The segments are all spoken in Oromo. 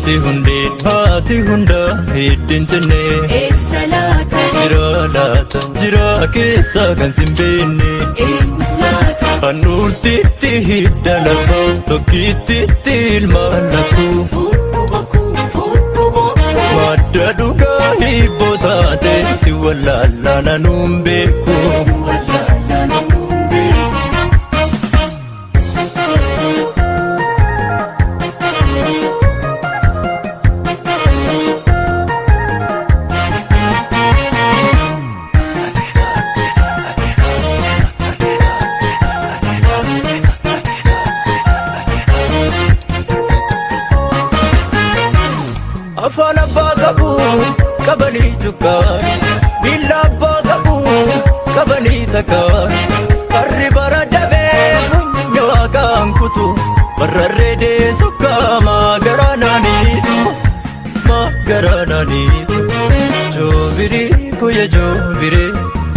Jirti hundeen haati hunda heddin jenne. Eessa laata? Jira laata jira keessa kan sin beekne. Eenyu laata? Handhuurtiitti hidda lafa tokkittiitti ilma lakkuu. Fudhu bokkuu fudhu bokkuu. Madda dhugaa hibboo taate si wallaalaa nanuun beeku. Wallaalaa namuun beeku. Afaan abbaa qabu qabanii cukkaan, miila abbaa qabu qabanii takkaan. Harri bara dabee funyoo haqaan kutu, bararree deessu qaamaa garaa naaniitu, maa garaa naaniitu. Joobirii kuya joobiree,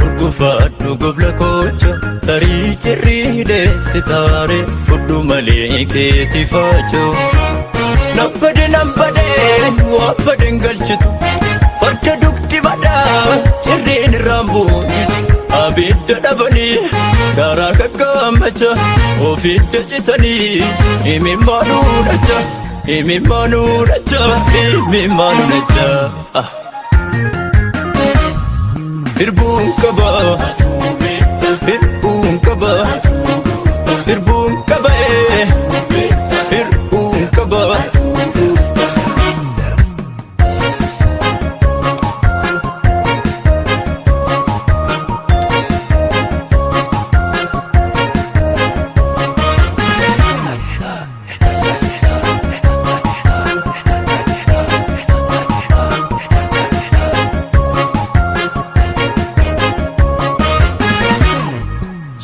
urgufaadhu gobla koocho, tarii cirrii deessi taaree, fudhu malee keetii faachoo. Nambade nambade waa baden galchitu, farda dugdi badaa cirreen irraan buuti. Abidda dhabanii garaa kakkaammacha, ofidda citanii imimmaanuu dhacha, imimmaanuu dhacha, imimmaanuu dhacha. Hirbuun qaba, hirbuun qaba, hirbuun qaba, hirbuun qaba.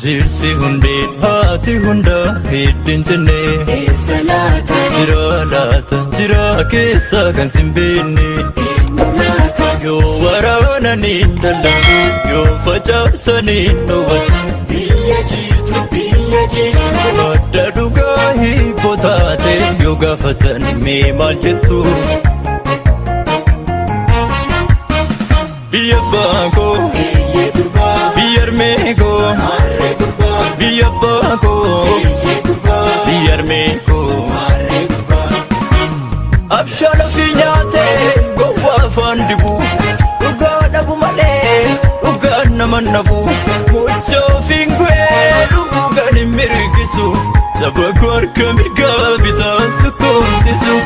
Jirti hundeen haati hunda heddin jenne. Eessa laata? Jira laata jira keessa kan sin beekne. Eenyu laata? Yoo waraananii dallalu, yoo facaasanii dhowwatu. Biyya jirtu biyya jirtu. Madda dhugaa hibboo taate yoo gaafatan mee maal jettu? Biyya abbaa koo, Eeyyee gurbaa. biyya harmee koo, Maarree gurbaa. biyya abbaa koo, Eeyyee gurbaa. biyya harmee koo. Maarree gurbaa. Abshaala fi nyaatee gowwaa afaan dibu, dhugaa dhabu malee dhugaan nama nabu. Mucha ofiin gu'ee dhugaan hin mirgisu, saba koo harka mirgaa bitaa sukkumsisu,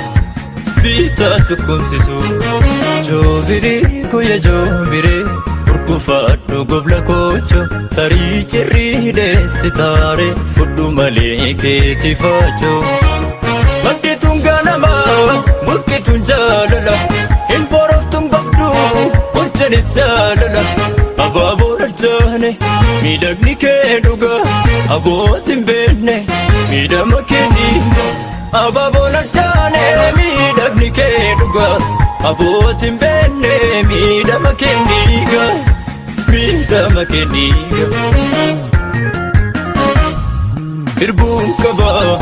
bitaa sukkumsisu. Joobirii kuya joobiree, urgufaadhu gobla koocho, tarii cirrii deessi taaree, fudhu malee keetii faachoo. Maddituun ganama, burqituun jaalala, hin boroftuun gobduu, bulchanis jaalala. Abaaboo arjaane, miidhagni kee dhugaa, abbootiin beekne, miidhama kee dhiiga. Abaaboon arjaane, miidhagni kee dhugaa, abbootiin beekne, miidhama kee dhiiga. Miidhama kee dhiiga. Hirbuun qabaa.